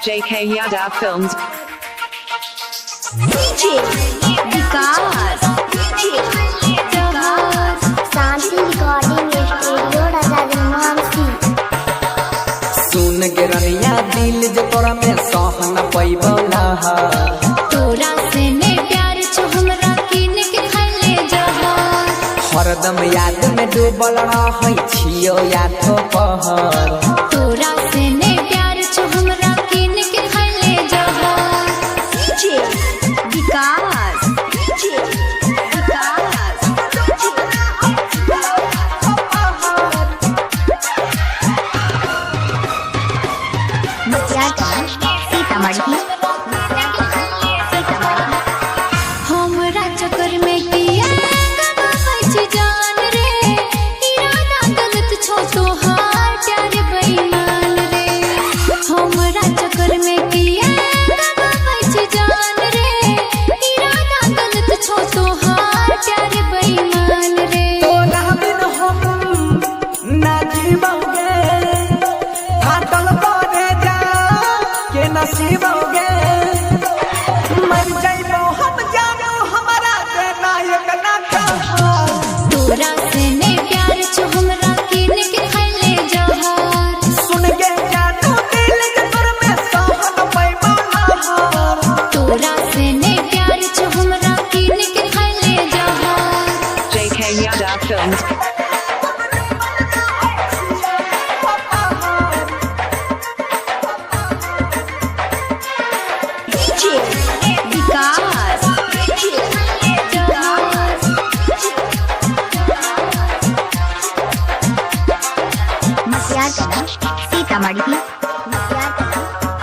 JK Yadav Films. DJ Vikas, DJ Vikas. Shanti recording studio Raja Mansi. सुन गे रनिया दिल जे तोरा में सह न पैबला। तोरा से ने प्यार छो हमरा किन के खैले जहर। हरदम याद में डूबल रहै छियो या पहर। तोरा से ने प्यार छो हमरा किन के खैले जहर। DJ Vikas, DJ Vikas. Sitamarhi, Sitamarhi. हमरा चक्कर में किया गवाबै छी जान रे, इरादा गलत छो तोहार प्यार बेईमान रे। हमरा चक्कर में किया गवाबै छी जान रे, इरादा गलत छो तोहार प्यार बेईमान रे। तोरा बिन हम ना जीवोगे, फाटल पड़े जा के नसीबोगे। मर जाइबो हम जानो हमरा के नायक ना कहा। तोरा से ने प्यार छो हमरा किन के खैले जहर। सुन के जानो दिल के तोर में सह न पैबला। तोरा से ने प्यार छो हमरा किन के खैले जहर। JK Yadav Films. DJ Vikas, DJ Vikas. Sitamarhi,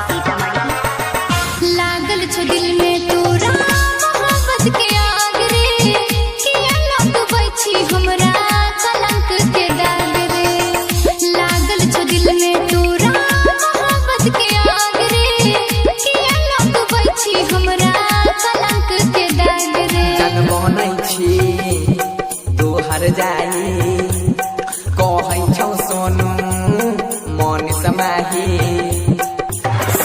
Sitamarhi. लागल छो दिल में तोरा मोहब्बत के आग रे, किया लगबै छी हमरा कलंक के दाग रे। लागल छो दिल में तोरा मोहब्बत के आग रे, किया लगबै छी हमरा कलंक के दाग रे। जन बनै छी तोहर जाई, कहै छौ सोनू मन समाही।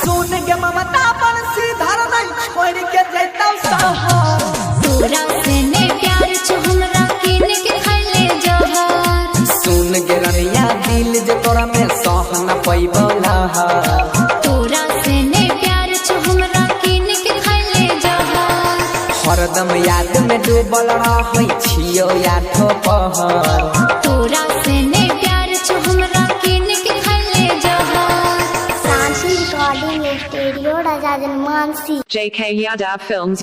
सुन गे ममता बंसी धर नहीं छोड़ के जैतौ शहर। तोरा से ने प्यार छो हमरा किन के खैले जहर। सुन गे रनिया दिल जे तोरा में सह न पैबला। तोरा से ने प्यार छो हमरा किन के खैले जहर। हरदम याद में डूबल रहै छियो या पहर। तोरा से ने प्यार छो हमरा किन के खैले जहर। Shanti recording studio Raja Mansi. JK Yadav Films.